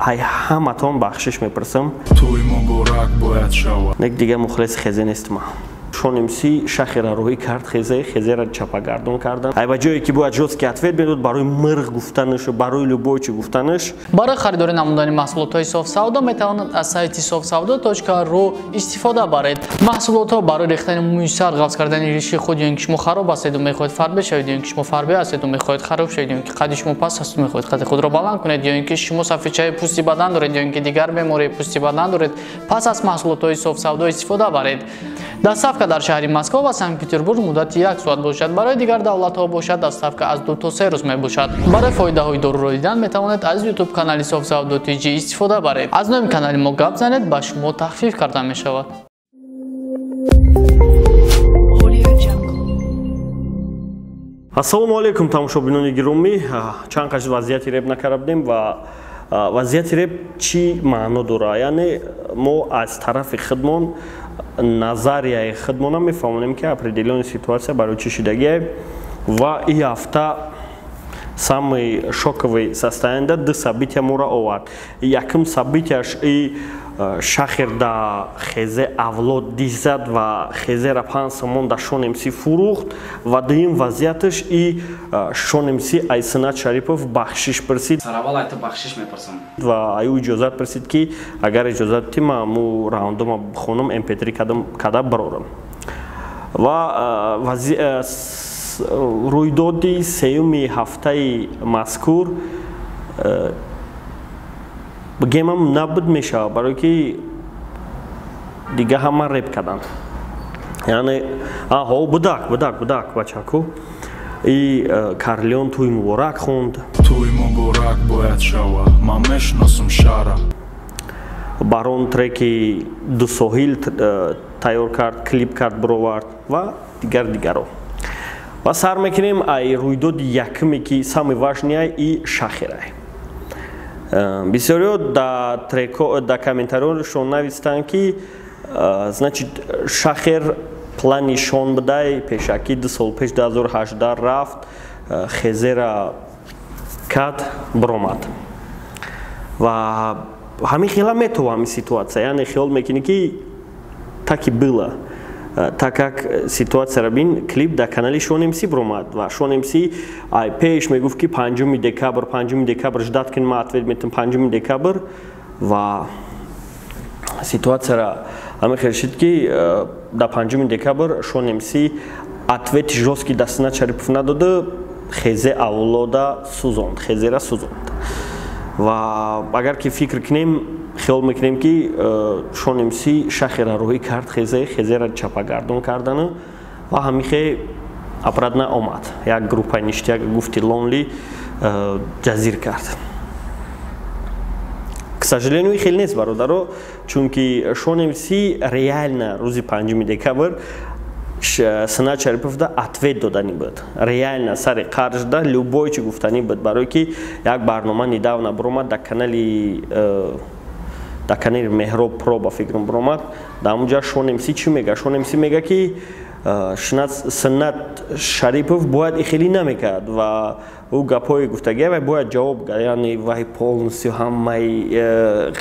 Ай ҳаматон бахшиш мепурсам. Тӯй муборак бояд шавад. Нек дига мухлиси Хезе нестма. Шон МС Шахера роҳӣ кард Хезе, Хезера чапагардон кардан. Ай ба ҷое ки бояд жёсткий ответ медод барои мирғ гуфтанаш, барои любой чи гуфтанаш. Барои харидорӣ намудани маҳсулотҳои Софсавдо метавонад аз сайти sofsavdo.ru истифода баред. Маҳсулотҳо барои рехтани мӯи сар, ғафз кардани риши худ, ё ин ки шумо хароб ҳастеду мехоҳед фарбе шавед, ё ин ки шумо фарбе ҳастеду мехоҳед хароб шавед, ё ин ки қади шумо паст ҳасту мехоҳед қади худро баланд кунед, ё ин ки шумо сафедчаи пӯсти бадан доред, ё ин ки дигар бемории пӯсти бадан доред, пас аз маҳсулотҳои Софсавдо истифода баред. Доставка дар шаҳри Москва ва Санкт-Петербург муддати 1 соат бошад. Барои дигар давлатҳо бошад, доставка аз 2 то 3 рӯз мебошад. Барои фоидаҳои доруро дидан метавонед аз YouTube канали Софсавдо TG истифода баред. Аз номи канали мо гап занед, ба шумо тахфиф карда мешавад. Ассалому алайкум, тамошобинони гиромӣ. Чанд қашт вазъияти реп накарда будем ва вазъияти реп чӣ маъно дорад? Яъне мо аз тарафи худмон назарияи худмона мефаҳмонем, ки определённая ситуация барои чӣ шидагие ва и ҳафта самый шоковый состояние ду события моро овард. Якум событияш и Шахер да Хезе авлод дизад ва Хезера 5 сомон да Шон МС фурӯхт ва дуюм вазъияташ и Шон МС ай Синат Шарипов бахшиш пурсид. Сараввал айта бахшиш мепурсам. Ва аю иҷозат пурсид, ки агар иҷозат ти ма му раундома бихонам, MP3 када барорам. Ва рӯйдоди сеюми ҳафтаи мазкур бигемам набуд мешавад, барое ки дига ҳама реп карданд. Яъне аҳо будак будак будак бачаку и Карлеон тӯй муборак хонд. Тӯй муборак бояд шавад, ман мешиносам шаҳра. Барон треки ду соҳил тайёр кард, клип кард, бировард ва дигар дигаро. Ва сар мекунем ай рӯйдоди якуме, ки самый важный и Шахерай. Бисёриҳо да комментариёшон навистанд, ки значит Шахер плани шон будай, пешакӣ 2 сол пеш 2018 рафт, Хезера кад биромад. Ва ҳамин хела метова ҳамин ситуация, яъне хиёл мекунӣ, ки так и было. Так как ситуацияро бин, клип дар канали Шон МС биромад ва Шон МС ай пеш мегуфт, ки 5 декабр, 5 декабр ждать кун, ма ответ метам 5 декабр. Ва ситуацияро ҳамин хел шид, ки дар 5 декабр Шон МС ответи жёсткий да Синат Шарипов надода, Хезе авлода сӯзонд, Хезера сӯзонд. Ва агар ки фикр кунем, хиёл мекунем, ки Шон МС Шахера роҳӣ кард Хезе, Хезера чапагардон кардану ва ҳамихе обратно омад. Як группаи ништяк гуфти Лонли ҷазир кард. К сожалению, хел нест, бародаро, чунки Шон МС реально рӯзи 5 декабр Синат Шариповда ответ додани буд. Реально сари қаржда любой чи гуфтанӣ буд, барое ки як барнома недавно биромад дар канали Меҳроб Про, ба фикрам, биромад. Дар ҳамунҷа Шон МС чӣ мега? Шон МС мега, ки Синат Шарипов бояд ихелӣ намекард ва ӯ гапҳои гуфтагия вай бояд ҷавоб гар, яъне вай полностью ҳамаи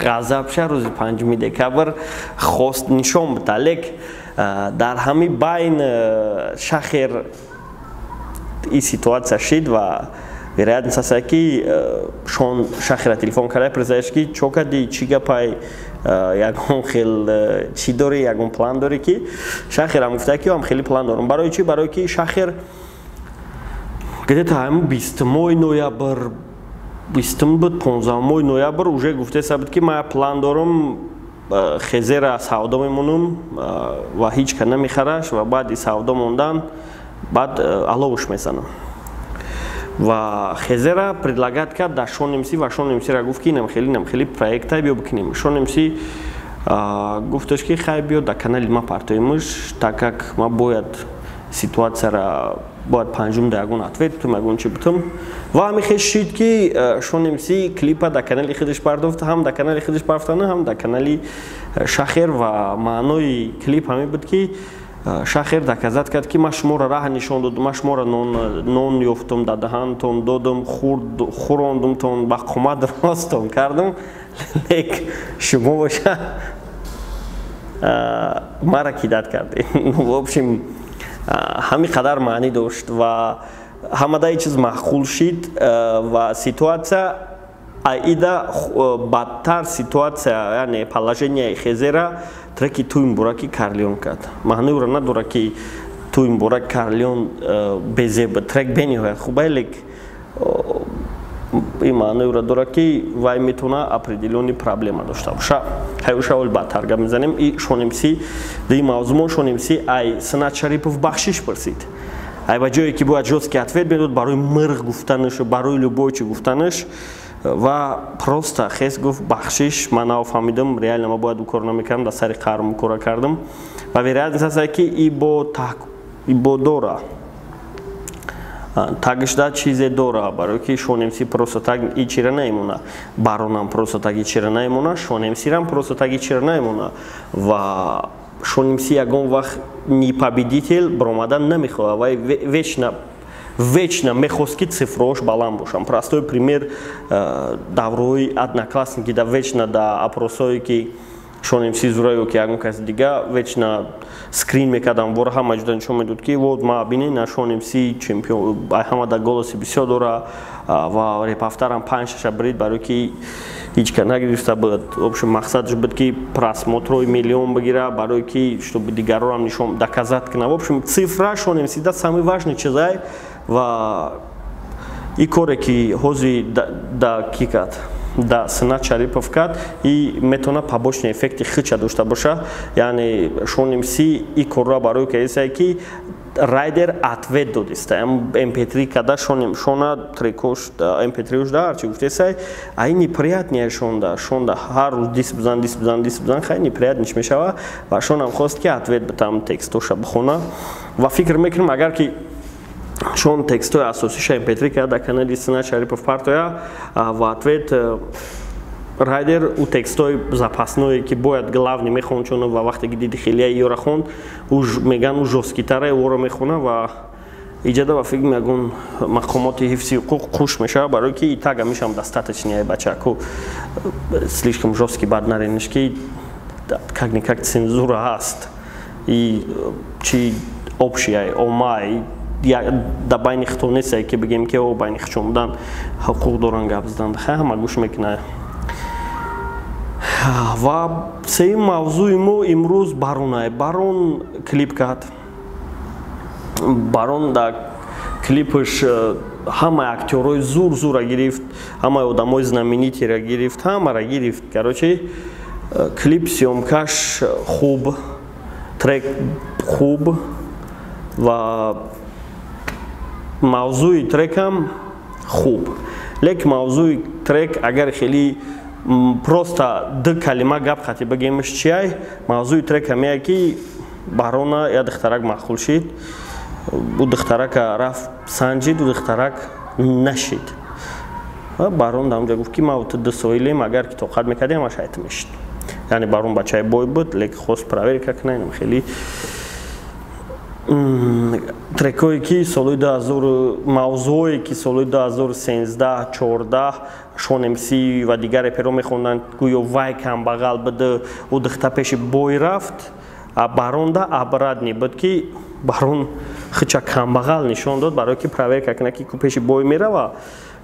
ғазабша рӯзи 5 декабр хост нишон бида. Лек дар ҳамин байн Шахер и ситуация шид ва вероятность аст, ки Шон Шахера телефон карда презаеш, ки чо кардӣ, чӣ гапай, ягон хел чӣ дорӣ, ягон план дорӣ, ки Шахерам гуфта, ки ам хеле план дорам. Барои чӣ? Барое ки Шахер где-то ҳамин 20-мои ноябр, 20-ум буд, 15-мои ноябр уже гуфтеса буд, ки ман план дорам, Хезера савдо мемонам ва ҳеҷ ка намехараш ва баъди савдо мондан баъд аловуш мезанам. Ва Хезера предлагать кард дар Шон МС ва Шон МСра гуфт, ки инам хеле, инам хеле проекта биё бикунем. Шон МС гуфташ, ки хай, биё дар канали ма партоимш, так как ма бояд ситуацияра бояд панҷум да ягон ответ бутум, ягон чи бутум. Ва ҳамин хел шид, ки Шон МС клипа дар канали худаш пардофт, ҳам дар канали худаш партофтана, ҳам дар канали Шахер. Ва маънои клип ҳамин буд, ки Шахер доказать кард, ки ман шуморо раҳ нишон додам, ман шуморо нон ёфтум, дар даҳантон додум, хӯрондумтон, ба қомат ростон кардум, лек шумо боша мара кидать кардед. В общем, ҳамин қадар маънӣ дошт ва ҳамадаи чиз маъқул шид. Ва ситуация аида бадтар ситуация, яъне положение хезера треки «Туй мубораки» Карлион кард. Маънои надорад, ки «Туй муборак» Карлион безеб, трек бениҳоят хуб, лек ин маъноеро дорад, ки вай метавона определённый проблема дошта боша. Ҳайушавол бадтар гап мезанем. И Шонмс ди мавзӯъ мо, Шонмс ай Синат Шарипов бахшиш пурсид. Ай ба ҷое ки бояд жёсткий ответ медод барои мирғ гуфтанаш, барои любой чи гуфтанаш, ва просто хес гуфт: «Бахшиш, ман нафаҳмидам, реально ма бояд ӯ кор намекардам, дар сари қарм кора кардам». Ва вероятность аст, ки и бо дора тагишда чизе дора, барое ки Шонмс просто так и чира наимона, Баронам просто так и чира наимона, Шонмсирам просто так и чира наимона. Ва Шонмси ягон вақт ни победитель баромадан намехоҳад, вай вечно мехост, ки цифрош баланд бошанд. Простой пример: давраҳои «Одноклассники» да вечно да опросҳое, ки Шонмси зура ё ки ягон каси дига, вечно скрин мекардам, вора ҳама ҷуда нишон медод, ки вот ма бинед, на Шонмси чемпион, ҳама да голоси бисёр дора ва репафтарам панҷ шаша брид, барое ки ҳеҷ ка нагирифта буд. В общем, мақсадаш буд, ки просмотрҳои миллион бигира, барое ки чтобы дигарорам нишон доказать кунад. В общем, цифра Шонмси да самый важный чизай. Ва и коре, ки ҳози да ки кард, да Синат Шарипов кард, и метавона побочный эффекти хича дошта боша. Яъне Шонмси и корро барои кардисае, ки Райдер ответ додиста, mp3 када шона трекош mp3 да ҳарчи гуфтесай, ай неприятный шонда шонда ҳар рӯз дис бизан, дис бизан, дис бизан, хай неприятный мешава. Ва шонам хост, ки ответ битам, текстоша бихона. Ва фикр мекунам, агар ки шон текстҳои асосиша mp3 карда дар канали Синат Шарипов партоя, ва ответ Райдер ӯ текстҳои запасное, ки бояд главный мехонд, чун ва вақте ки диди хелия ёра хонд, ӯ меган ӯ жёсткитара ӯро мехона. Ва иҷода ба фикр ягон мақомоти ҳифзи ҳуқуқ хуш мешавад, барое ки и так ҳамишам достаточно бачаку слишком жёсткий бад нарениш, ки как никак цензура ҳаст и чи общий омай да байни хито нестае, ки бигем, ки о байни хичон будан ҳуқуқ доран гап задан, хай ҳама гӯш мекунад. Ва сеюм мавзӯи мо имрӯз Баронай. Барон клип кард. Барон дар клипаш ҳамаи актёрҳои зур зурра гирифт, ҳамаи одамои знаменитыйра гирифт, ҳамаро гирифт. Короче, клип съёмкаш хуб, трек хуб ва мавзӯи трекам хуб. Лекин мавзӯи трек, агар хеле просто ду калима гап хати бигемш, чиай мавзӯи трек? Ҳамея, ки Барона я духтарак маъқул шид, ӯ духтарака рафт санҷид, ӯ духтарак нашид. Барон дар онҷа гуфт, ки ма ту дусоилем, агар ки тоқат мекардем, ҳамаш айт мешид. Яъне Барон бачаи бой буд, лекин хост проверка кунад. Инам хеле трекҳое, ки соли 2000, мавзӯое, ки соли 2013, 14 Шон МС ва дигар реперо мехонданд, гӯё вай камбағал буд, ӯ духта пеши бой рафт, а Баронда обратный буд, ки Барон хича камбағал нишон дод, барое ки проверка кунад, ки пеши бой мерава,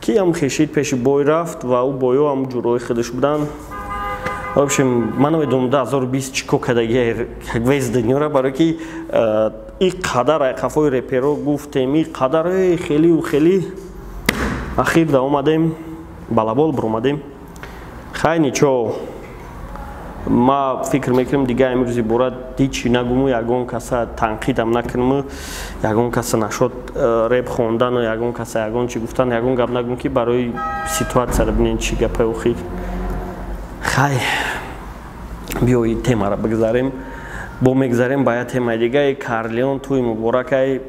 ки ҳам хешид пеши бой рафт ва ӯ бойо ҳам ҷурои худаш буданд. В общем, ман намедонам 2020 чӣ кор кардагия весь дунёра, барое ки и қадар айқафои реперо гуфтем, и қадар хелиу хели ахир да омадем, балабол биромадем. Хай, ничо, ма фикр мекунам, дига имрӯзи бора ҳичи нагуму, ягон каса танқидам накунаму, ягон каса нашод реп хондану, ягон каса ягон чи гуфтан, ягон гап нагум, ки барои ситуатсияро бинен, чӣ гапае охир. Хай, биёи темаро бигзарем, бо мегзарем ба як темаи дигаи. Карлион «Туи муборакай».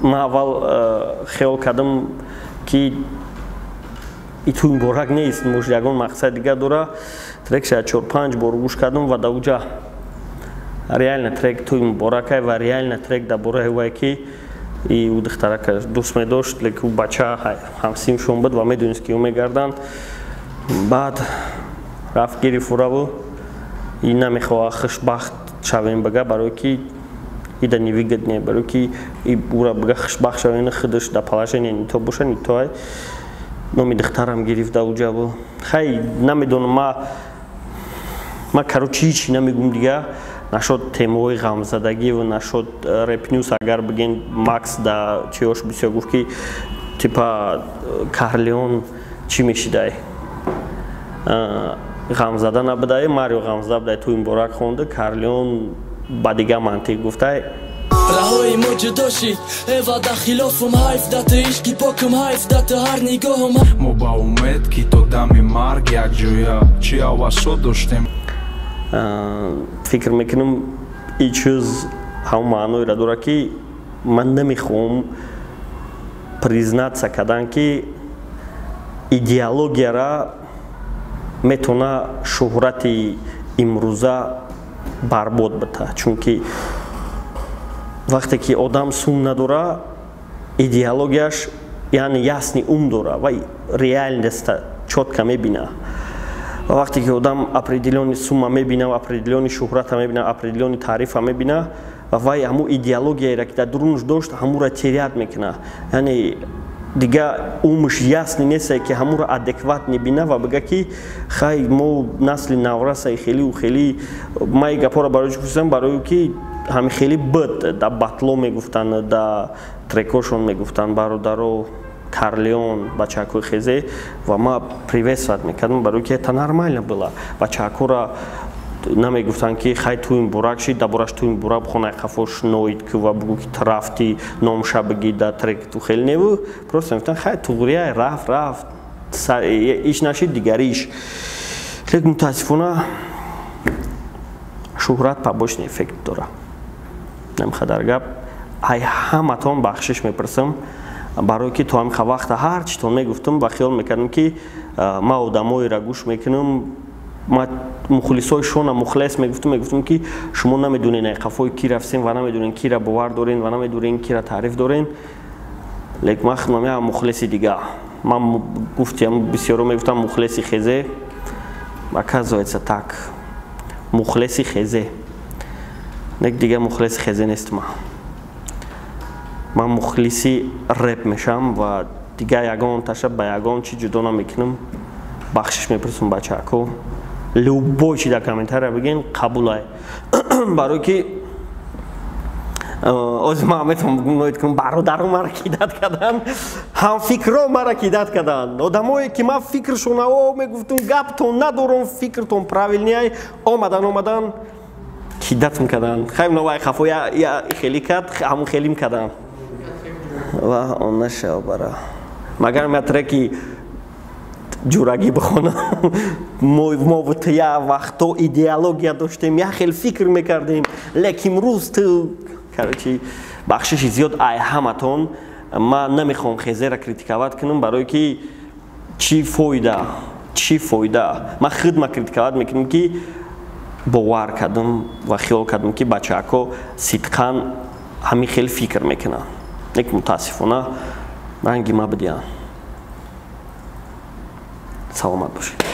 Ман аввал хиёл кардам, ки и «Туи муборак» нест, может, ягон мақсади дигар дора. Трекша чор панҷ бор гӯш кардам ва дар уҷа Реально трек туй муборакай ва реально трек дар бораи вай, ки и ӯ духтарака дӯст медошт, лекин ӯ бача ҳамсинфшон буд ва медонист, ки ӯ мегарданд. Баъд рафт, гирифт ураву и намехоҳа хушбахт шавем бага, барое ки ида невыгодне, барое ки ура бага хушбахт шавем, худаш дар положение не то боша, не то ай. Номи духтарам гирифт дар уҷабу. Хай, намедонам, ма, короче, ҳичи намегум дига нашод темаҳои ғамзадагӣ ва нашод репнюс. Агар бигем, Макс да чиёш бисёр гуфт, ки типа Карлеон чӣ мешидай, ғамзада набудай, Марио ғамзада будай, ту муборак хонда, Карлеон ба дигар мантиқ гуфтай. Раҳои мо ҷудо шид, эва да хилофум, ҳайф да ту ишқи покум, ҳайф да ту ҳар нигоҳум. Мо ба умед, ки то дами марг якҷоя чӣ ҳавасо доштем. Фикр мекунам, ин чиз ҳамон маъноеро дорад, ки ман намехоҳам признаться кардан, ки идеологияра метавона шӯҳрати имрӯза барбод бита, чунки вақте ки одам сум надора, идеологияш, яъне ясный ум дора ва реальность а чётко мебина. Ва вақте ки одам определённый сумма мебина, определённый шӯҳрата мебина, определённый таърифа мебина, ва вай ҳамун идеологияеро, ки дар дурунаш дошт, ҳамура терять мекуна. Яъне дига умш ясный нестае, ки ҳамуро адекватно бина ва бига, ки хай, мо насли наврасаи хелиу хели. Ман и гапҳоро барои чӣ гуфтам? Барои ки ҳами хели буд, да батло мегуфтанд, да трекошон мегуфтанд, бародаро, Карлеон, бачаҳакои хезе, ва ма приветствовать мекардам, барои ки это нормально было. Бачаҳакора намегуфтанд, ки хай, туй муборак шид, дар бораш туй муборак бихонай, қафош ноид ки ва бугӯ, ки рафти, номша бигӣ да трек ту хеле неву. Просто мегуфтанд: хай, туғрия рафт, рафт, иш нашид, дигариш. Лекин мутаассифона шӯҳрат побочный эффект дора. Намхадар гап. Ай ҳаматон бахшиш мепурсам, барое ки то ҳамин вақта ҳар читон мегуфтам ва хиёл мекардам, ки ман одамоеро гӯш мекунам, ма мухлисои шона мухлис мегуфтам, ки шумо намедонед ай қафои ки рафтем ва намедонед кира бовар дорен ва намедонед кира таъриф дорен. Лекин ман худмам я мухлиси дига, ман гуфтиам, бисёро мегуфтам мухлиси хезе, оказывается, так мухлиси хезе нек, дига мухлиси хезе нестма. Ман мухлиси реп мешавам ва дига ягон таша ба ягон чи ҷудо намекунам. Бахшиш мепурсам, бачаако, любой чи дар комментария бигин, қабулай, барое ки ози ман метавонам бигӯм кунам: бародаро мара кидать карданд, ҳамфикро мара кидать карданд, одамое ки ман фикршон о мегуфтум, гаптон надорам, фикртон правильный ай, омадан кидать м карданд. Хайм навай хафо я хелӣ кард, ҳамун хелим карданд ва он нашав бара. Магар ма треки ҷурагӣ бихонам? Мо ту як вақто идеология доштем, як хел фикр мекардем, лекин имрӯз ту, короче, бахшиши зиёд ай ҳаматон. Ман намехоҳам хезера критиковать кунам, барое ки чӣ фоида, чӣ фоида? Ман худма критиковать мекунам, ки бовар кардам ва хиёл кардам, ки бачаҳако сидқан ҳамин хел фикр мекунанд, лекин мутаассифона ранги ма бидиҳанд. Саломат бошед.